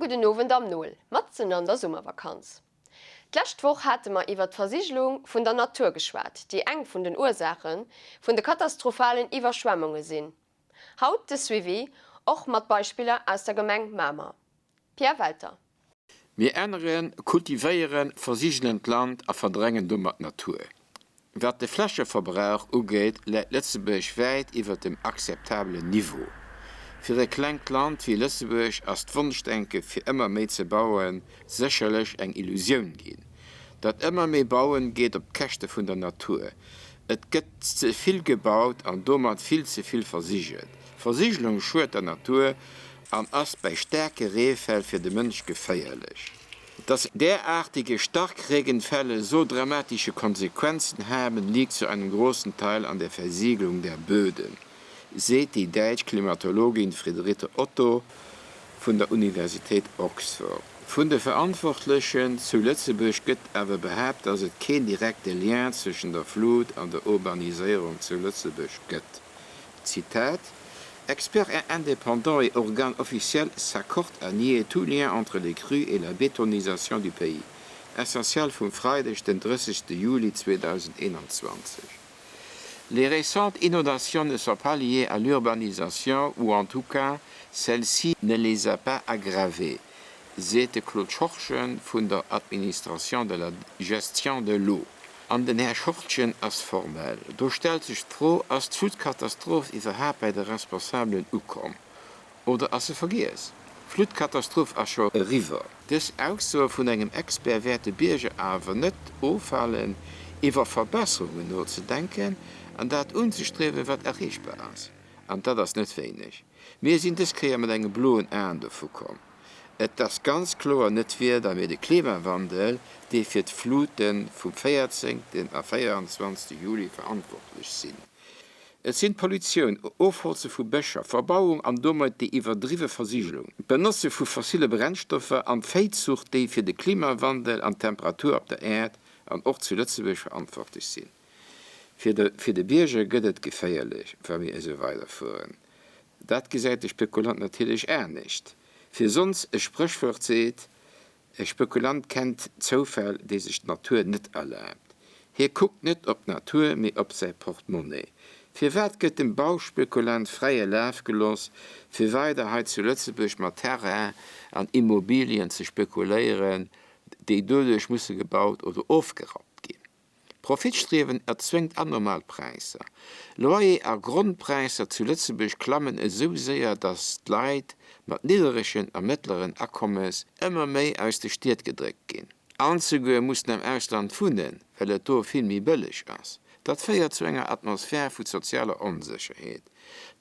gudden Owend am Nol, matzen an der Summervakanz. D'lescht Woch hate mer iwwer d'Versigelung vun der Natur geschwat, déi eng vun den Ursaache vun de katastrophalen Iwwerschwemmunge sinn. Haut de Suivi, och mat Beispiller aus der Gemeng Mamer. Pierre Welter. Mir änneren, kultivéieren, versigelen d'Land a verdrängen domat d'Natur. Wat de Flächeverbrauch ugeet, läit Lëtzebuerg wäit iwwer dem akzeptabelen Niveau. Fir e klengt Land wéi Lëtzebuerg ass d'Wonschdenke fir ëmmer méi ze bauen sécherlech eng Illusioun ginn. Dat ëmmer méi Bauen geet op d'Käschte vun der Natur. Et gëtt ze vill gebaut an domat vill ze vill versigelt. Versigelung schued der Natur an ass bei staarke Reefäll fir de Mënsch geféierlech. Dass derartige Starkregenfälle so dramatische Konsequenzen haben, liegt zu einem großen Teil an der Versiegelung der Böden, seet déi däitsch Klimatologin Friederike Otto vun der Universitéit Oxford. Vun de Verantwortlechen zu Lëtzebuerg gëtt awer behaapt, dass et keen direkte Lien zwëschen der Flut an der Urbaniséierung zu Lëtzebuerg gëtt. Zitat, Experts indépendants et organes officiels s'accordent à nier tout lien entre les crues et la bétonisation du pays. Essentiel vum Freideg, den 30. Juli 2021. Les récentes inondations ne sont pas liées à l'urbanisation ou en tout cas celle-ci ne les a pas aggravées, seet de Claude Schorschen vun der Administration de la gestion de l'eau. An den Här Schortgen ass formell. Do stellt sech d'Fro, Ass d'Flutkatastroph iwwerhaapt bäi de Responsabelen ukomm oder ass se vergiess? D'Flutkatastroph ass scho eriwwer. Dës Aussoe vun engem Expert wäert de Bierger awer net ofhalen, iwwer Verbesserungen nozedenken an dat unzestriewen, wat erreechbar ass. An dat ass net wéineg. Mir sinn dës Kéier mat engem bloen Aen dovu komm. Et ass ganz kloer net d'Wieder, mee de Klimawandel, dee fir d'Flute vum 14. a 24. Juli verantwortlech sinn. Et sinn d'Pollutioun, Ofholze vu Bëscher, Verbauung an domat déi iwwerdriwwe Versigelung, d'Benotze vu fossille Brennstoffer an d'Véizuucht, déi fir de Klimawandel an d'Temperatur op der Äerd an och zu Lëtzebuerg verantwortlech sinn. Fir de Bierger gëtt et geféierlech, wa mir esou weiderfueren. Dat gesäit de Spekulant natierlech anescht. Fir sonst e Spréchwuert seet, E Spekulant kennt Zoufäll, déi sech d'Natur net erlaabt. Hie kuckt net op d'Natur, mee op säi Portemonnaie. Firwat gëtt dem Bauspekulant fräie Laf gelooss, fir weider hei zu Lëtzebuerg mat Terrainen an Immobilien ze spekuléieren, déi doduerch musse gebaut oder ofgerappt ginn? Profitstriewen erzwéngt anormal Präisser. Loyer a Grondpräisser zu Lëtzebuerg klammen esou séier, datt d'Leit mat nidderegen a mëttleren Akommes ëmmer méi aus de Stied gedréckt ginn an souguer mussen am Ausland wunnen, well et do vill méi bëlleg ass. Dat féiert zu enger Atmosphär vu sozialer Onsécherheet.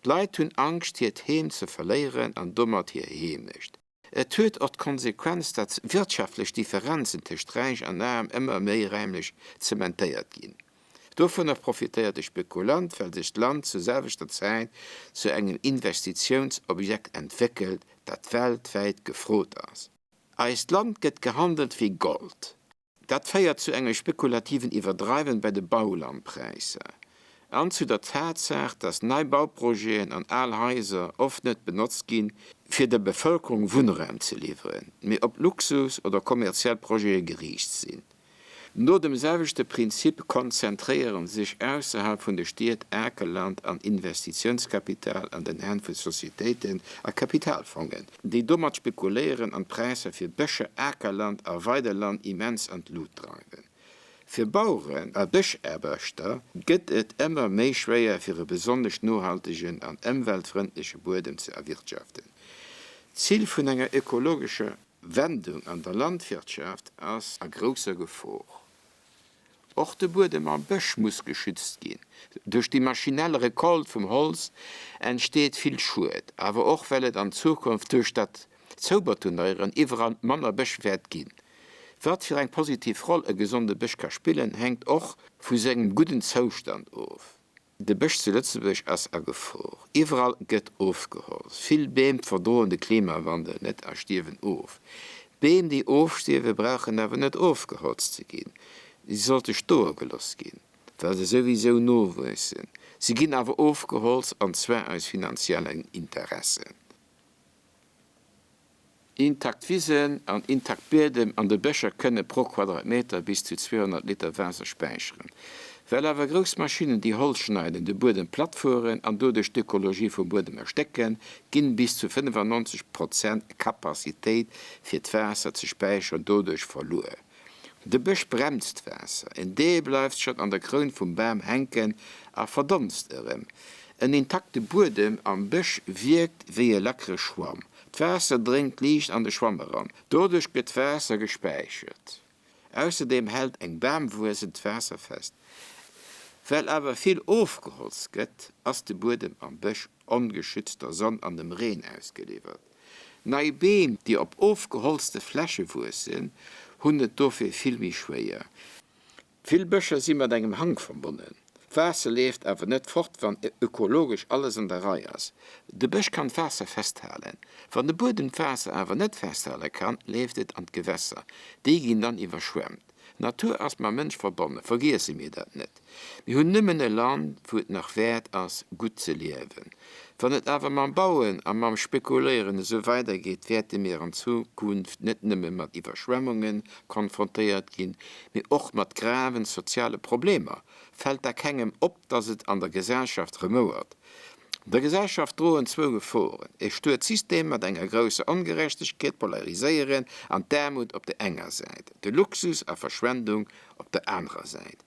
D'Leit hunn Angscht, hiert Heem ze verléieren an domat hir Heemecht. Et huet och d'Konsequenz, datt wirtschaftlech Differenzen tëscht Räich an Aarm ëmmer méi räimlech zementéiert ginn. Dovunner profitéiert de Spekulant, well sech d'Land zur selwechter Zäit zu engem Investitiounsobjekt entwéckelt, dat weltwäit gefrot ass. Eist Land gëtt gehandelt wéi Gold. Dat féiert zu engem spekulativen Iwwerdreiwen bei de Baulandpräisser an zu der Tatsaach, dass nei Bauprojeten an al Haiser oft net benotzt ginn, fir der Bevëlkerung Wunnraum ze liwweren, mee op Luxus oder kommerziell Projete geriicht sinn. No dem selwechte Prinzip konzentréiere sech ausserhalb vun de Stied Akerland an Investitiounskapital an den Hänn vu Societéiten a Kapitalfongen, déi domat spekuléieren an d'Präisser fir Bëscher, Akerland a Weideland immens an d'Lut dreiwen. Fir Baueren a Bëschaarbechter gëtt et ëmmer méi schwéier fir e besonnesch nohaltegen an ëmweltfrëndleche Buedem ze erwirtschaften. D'Zil vun enger ökologescher Wendung an der Landwirtschaft ass a grousser Gefor. Och de Buedem am Bësch muss geschützt ginn. Duerch déi maschinell Recolte vum Holz entsteet vill Schued, awer och well et an Zukunft duerch dat Zoubetonéieren iwwerall manner Bësch wäert ginn. Wat fir eng positiv Roll e gesonde Bësch ka spillen, hänkt och vu sengem gudden Zoustand of. De Bësch zu Lëtzebuerg ass a Gefor. Iwwerall gëtt ofgeholzt. Vill Beem verdroen de Klimawandel net a stierwen of. Beem, déi ofstierwe brauchen awer net ofgeholzt ze ginn. Si sollte stoe geloss ginn, well se souwisou nowuessen. Si ginn awer ofgeholzt, an zwar aus finanziellen Interessen. Intakt Wisen an intakt Biedem an de Bëscher kënne pro Quadratmeter bis zu 200 Liter Waasser späicheren. Well awer grouss Maschinnen, déi Holz schneiden, de Buedem platt fueren an doduerch d'Ökologie vum Buedem erstécken, ginn bis zu 95 Prozent Capacitéit fir d'Waasser ze späicheren doduerch verluer. De Bësch bremst d'Waasser, en Deel bleift schonn an der Kroun vum Bam hänken a verdonst erëm. En intakte Buedem am Bësch wierkt wéi e lackere Schwamm. D'Waasser dréngt liicht an de Schwamm eran, doduerch gëtt d'Waasser gespäichert. Ausserdeem hält eng Bamwuessel d'Waasser fest. Well awer vill ofgeholzt gëtt, ass de Buedem am Bësch ongeschützt der Sonn an dem Reen ausgeliwwert. Nei Beem, déi op ofgeholzte Fläche wuessen, hunn et dofir vill méi schwéier. Vill Bëscher si mat engem Hank verbonnen. D'Waasser leeft awer net fort, wann ökologesch alles an der Rei ass. De Bësch kann d'Waasser festhalen. Wann de Buedem d'Waasser awer net festhale kann, leeft et an d'Gewässer. Déi ginn dann iwwerschwemmt. D'Natur ass mam Mënsch verbonnen, vergiesse mir dat net. Mir hunn nëmmen e Land, wou et nach wäert ass, gutt ze liewen. Wann et awer mam Bauen a mam Spekuléieren esou weidergeet, wäerte mir an Zukunft net nëmme mat Iwwerschwemmunge konfrontéiert ginn, mee och mat graven soziale Problemer. Fält da kengem op, dass et an der Gesellschaft remouert? Der Gesellschaft droen zwou Geforen, e stuert System mat enger grousser Ongerechtegkeet, Polariséieren an d'Aarmut op der enger Säit, de Luxus a Verschwendung op der anerer Säit.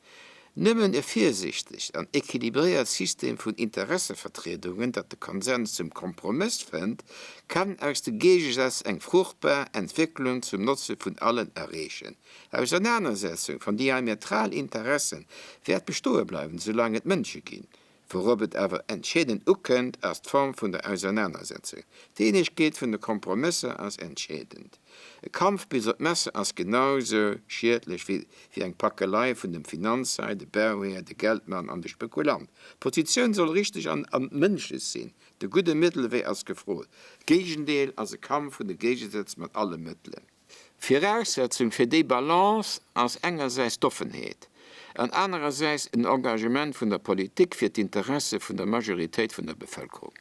Nëmmen e virsiichtegt an equilibréiert System vun Interessevertriedungen, dat de Konsens zum Kompromëss fënnt, kann aus de Géigesätz eng fruchtbar Entwécklung zum Notze vun allen erreechen. D'Ausernanersetzung vun diametral Interessen wäert bestoe bleiwen, soulaang et Mënsche ginn. Wourop et awer entscheedend ukënnt, ass d'Form vun der Ausernanersetzung. D'Eenegkeet vun de Kompromësser ass entscheedend. E Kampf bis op d'Messer ass genau sou schiedlech wéi eng Packelei vun dem Finanzhai, de Bauhär, de Geldmann an de Spekulant. D'Positioun soll richteg an mënschlech sinn. De gudde Mëttelwee ass gefrot. D'Géigendeel ass e Kampf vun de Géigesätz mat alle Mëttelen. Viraussetzung fir déi Balance ass engersäits d'Offenheet an anerersäits en Engagement vun der Politik fir d'Interesse vun der Majoritéit vun der Bevëlkerung.